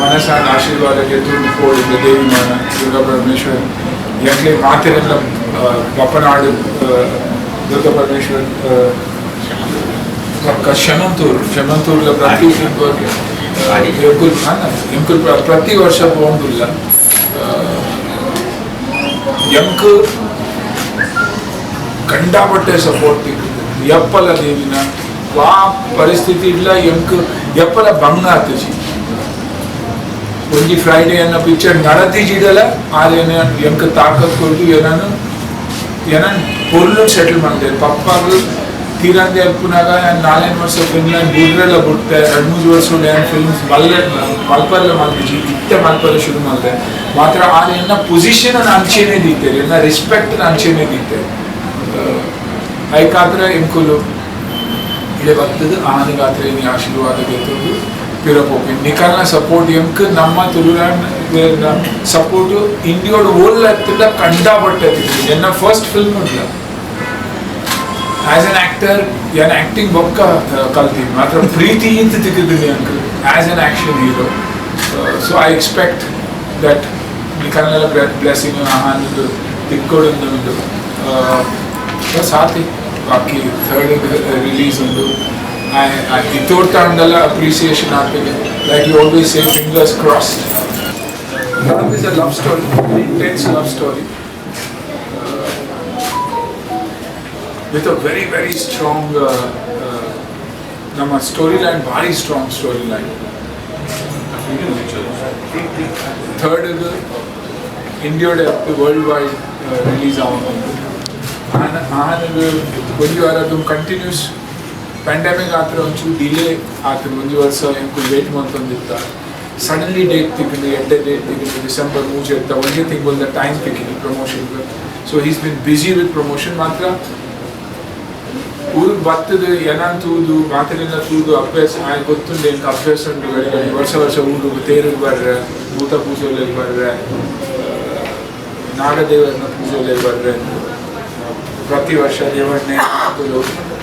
ಮನಸ್ಸಾದ ಆಶೀರ್ವಾದಕ್ಕೆ ತುಂಡು ಪೋಡಿದ ದೇವಿ ಮಾನ ದುರ್ಗಾ ಪರಮೇಶ್ವರ್ ಎಂಕ್ಲೆ ಮಾತೆರೆಲ್ಲ ಬಪ್ಪನಾಡು ದುರ್ಗಾ ಪರಮೇಶ್ವರ್ ಬೊಕ್ಕ ಶಮಂತೂರು. ಶಮಂತೂರ್ಲ ಪ್ರತಿ ಎಂಕುಲ್ ಎಂಕುಲ್ ಪ್ರತಿ ವರ್ಷ ಪೋಂಡುಲ್ಲ. ಎಂಕ್ ಕಂಡಾಪಟ್ಟೆ ಸಪೋರ್ಟ್ ತಿಕ್ಕುದು. ಎಪ್ಪಲ ದೇವಿನ ವಾ ಪರಿಸ್ಥಿತಿ ಇಲ್ಲ, ಎಂಕ್ ಎಪ್ಪಲ ಬಂಗ ಆತಜಿ. ಒಂಜಿ ಫ್ರೈಡೆ ಅನ್ನ ಪಿಕ್ಚರ್ ನಡತಿಜಿಡಲ ಆರೇನ ಎಂಕ್ ತಾಕತ್ ಕೊರ್ದು ಏನನು ಏನನ್ ಪೊರ್ಲು ಸೆಟಲ್ ಮಾಡಿದೆ. ಪಪ್ಪಾಗ ತೀರಂದೆ ಅಪ್ಪುನಾಗ ನಾಲ್ಕು ವರ್ಷ ಫಿನ್ಲ್ಯಾಂಡ್ ಬುಡ್ರೆಲ್ಲ ಬುಟ್ಟೆ. 2-3 ವರ್ಷ ಏನು ಫಿಲ್ಮ್ಸ್ ಮಲ್ಲೆ ಮಲ್ಪರ್ಲೆ ಮಲ್ದಿಜಿ. ಇತ್ತೆ ಮಲ್ಪರೆ ಶುರು ಮಲ್ದೆ. ಮಾತ್ರ ಆರ್ ಎನ್ನ ಪೊಸಿಷನ್ ಅಂಚೆನೆ ದೀತೆರ್, ಎನ್ನ ರೆಸ್ಪೆಕ್ಟ್ ಅಂಚೆನೆ ದೀತೆರ್. ಐಕಾತ್ರ ಎಂಕುಲು ಇಡೆ ಬತ್ತದು ಆನಿಗಾತ್ರ ಇನಿ ಆಶೀರ್ವಾದ ಗೆತ್ತೊಂದು ಪಿರ ಪೋಪಿ. ನಿಕಲ್ನ ಸಪೋರ್ಟ್ ಎಂಕ್ ನಮ್ಮ ತುಳುನಾಡ್ ಸಪೋರ್ಟ್ ಇಂಡಿಯೋಡ್ ಓಲ್ಲ ಎತ್ತಿಲ್ಲ ಕಂಡಾಪಟ್ಟೆ. ಎನ್ನ ಫಸ್ಟ್ ಫಿಲ್ಮ್ ಉಂಡ್ಲ ಆಸ್ ಅನ್ ಆಕ್ಟರ್ ಏನ್ ಆಕ್ಟಿಂಗ್ ಬೊಕ್ಕ ಕಲ್ತೀನಿ. ಮಾತ್ರ ಪ್ರೀತಿ ಇಂತ ತಿಕ್ಕಿದ್ದೀನಿ uncle as an action hero. So I expect that ನಿಕಲ್ನೆಲ್ಲ blessing ಆಹಾನದು ತಿಕ್ಕೊಡುಂದು. ಬಸ್ ಆತಿ. ಬಾಕಿ ಥರ್ಡ್ ರಿಲೀಸ್ ಉಂಡು. ಇತ್ತೋಡ್ತಾಂಡಲ್ಲ ಅಪ್ರಿಸಿಯೇಷನ್ ಆಗ್ತದೆ. Like you always say, fingers crossed. Love is a love story, intense love story with a very, very strong ನಮ್ಮ ಸ್ಟೋರಿ ಲೈನ್, ಭಾರಿ ಸ್ಟ್ರಾಂಗ್ ಸ್ಟೋರಿ ಲೈನ್. ಥರ್ಡ್ ಇಂಡಿಯೋಡೆ ವರ್ಲ್ಡ್ ವೈಡ್ ರಿಲೀಸ್ ಆವೊಂದು. ಆನಗ ಒಂಜಿ ವಾರ ಅದು ಕಂಟಿನ್ಯೂಸ್ ಪ್ಯಾಂಡಮಿಕ್ ಆತ್ರ ಒಂಚೂರು ಡಿಲೇ ಆತಂಡು. ಒಂಜಿ ವರ್ಷ ಎಂಕುಲು ವೇಟ್ ಮಲ್ತೊಂದಿತ್ತ. ಸಡನ್ಲಿ ಡೇಟ್ ತಿಕ್ಕಿಂಡು, ಎಡ್ಡೆ ಡೇಟ್ ತಿಕ್ಕಿಂಡು. ಡಿಸೆಂಬರ್ 3 ಇತ್ತ. ಒಂಜೇ ತಿಂಗಳ time ತಿಕ್ಕಿಂಡು promotion. So he's been busy with promotion. ಮಾತ್ರ ಊರಿಗೆ ಬತ್ತದ ಏನನ್ ತೂದು ಮಾತೆರೆಲ್ಲ ತೂದು ಅಭ್ಯಾಸ ಆಯ್ ಗೊತ್ತುಂಡು. ಎಂಕ್ ಅಭ್ಯಾಸ ಉಂಟು. ಗಡಿ ಗಡಿ ವರ್ಷ ವರ್ಷ ಊರಿಗೆ ತೇರಿಗೆ ಬರ್ರೆ, ಭೂತ ಪೂಜೆಗಳಿಗೆ ಬರ್ರೆ, ನಾಗದೇವರನ ಪೂಜೆಗಳಿಗೆ ಬರ್ರೆ. ಪ್ರತಿ ವರ್ಷ ದೇವಣ್ಣೆ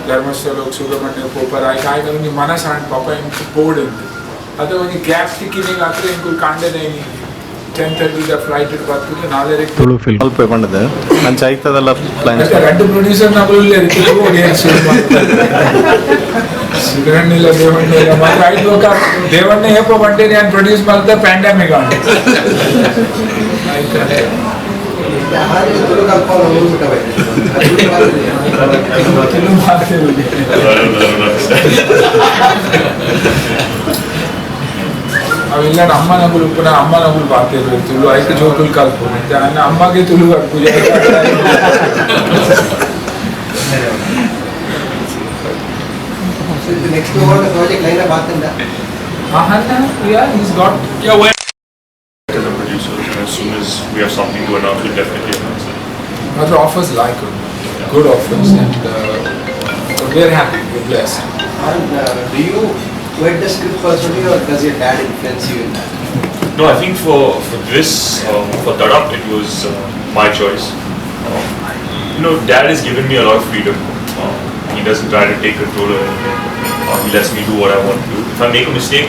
ಧರ್ಮಸ್ಥಳ ಸುಬ್ರಹ್ಮಣ್ಯ ಪೋಪರ್ ಆಯ್ತು. ಆಯ್ತು, ಒಂಜಿ ಮನಸ್ಸು ಆಂಡ್ ಪಾಪ ಎಂಕ್ ಪೋಡುಂದು. ಅದು ಒಂಜಿ ಗ್ಯಾಪ್ ತಿಕ್ಕಿನಿಗೆ ಆತ್ರ ಎಂಕುಲು ಕಾಂಡೆದ 10:30 the flight ಬರ್ತದೆ ನಾಲೆರೆ. ತುಳು ಫಿಲ್ಮ್ ಅಲ್ಪ ಪಂಡದ ಅಂಚ ಐತದಲ್ಲ ಪ್ಲಾನ್. ರಡ್ಡ್ ಪ್ರೊಡ್ಯೂಸರ್ ನಕುಲು ಸುಬ್ರಹ್ಮಣ್ಯ ದೇವಣ್ಣ ಇಲ್ಲ. ಮಾತ್ರ ಆಯ್ತು, ಬೊಕ್ಕ ದೇವಣ್ಣ ಏಪ ಬಂಡೆ ನಾನು ಪ್ರೊಡ್ಯೂಸ್ ಮಲ್ತ ಪ್ಯಾಂಡಮಿಕ್ ಆಂಡ್ ಆಯ್ತು. ತುಳು ಕಲ್ಪನ. ತುಳು ಮಾತಾಡುದು. I don't understand. ಅವೆಲ್ಲ ಅಮ್ಮ ನಗುಲು ಪುನಃ ಅಮ್ಮ ನಗುಲು ಬಾತಿರು ತುಳು. ಐಕ್ ಜೋಕುಲ್ ಕಲ್ಪು ನನ್ನ ಅಮ್ಮಗೆ ತುಳು ಪೂಜೆ. ನೆಕ್ಸ್ಟ್ ಪ್ರಾಜೆಕ್ಟ್ ಲೈನ್ ಅಪ್ ಆಗ್ತಂದ? Ahana, yeah, he's got Yeah, we're as a producer, and as soon as we have something to announce, we'll definitely announce it. Other offers, like good offers, and we're happy, we're blessed. And do you write the script personally or does your dad influence you in that? No, I think for this, for Tadap, it was my choice. Dad has given me a lot of freedom. He doesn't try to take control of anything. He lets me do what I want to do. If I make a mistake,